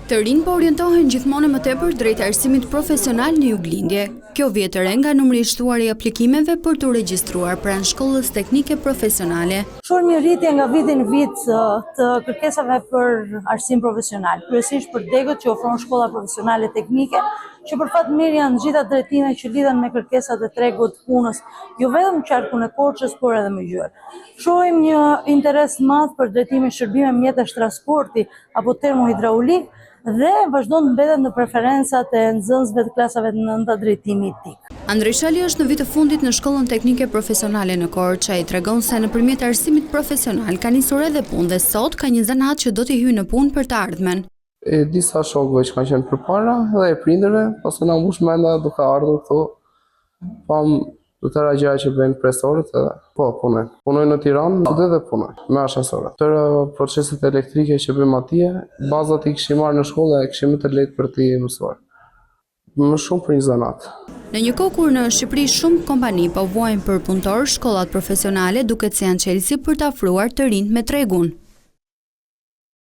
Të rinjtë po orientohen gjithmonë e më tepër drejt arsimit profesional në juglindje. Kjo vihet re nga numri i shtuar i aplikimeve për t'u regjistruar pranë shkollës teknike profesionale. Shohim një rritje nga viti në vit të kërkesave për arsim profesional, kryesisht për degët që ofron shkolla profesionale teknike, që për fat mirë janë gjitha drejtime që lidhen me kërkesat e tregut të punës, jo vetëm në qarkun e Korçës, por edhe më gjerë. Shohim një interes të madh për drejtimin shërbime mjetesh transporti apo termohidraulik dhe vazhdon të mbetet në preferencat e nxënësve të klasave të nënta drejtimi TIK. Andrej Shali është në vit të fundit në shkollën teknike profesionale në Korçë. Ai tregon se nëpërmjet arsimit profesional ka nisur edhe punë dhe sot ka një zanat që do t'i hyjë në punë për të ardhmen. E disa shokëve që kanë qenë përpara dhe e prindërve, pastaj na mbush menda duke ardhur këtu, pamë të tëra gjëra që bëjnë profesorët edhe po punoj. Punoj në Tiranë, dhe dhe punoj me ashensorët. Tërë proceset elektrike që bëjmë atje, bazat i kishim marrë në shkollë e kishim më të lehtë për t'i mësuar. Më shumë për një zanat. Në një kohë kur në Shqipëri shumë kompani po vuajnë për punëtorë, shkollat profesionale duket se janë çelësi për të afruar të rinjtë me tregun.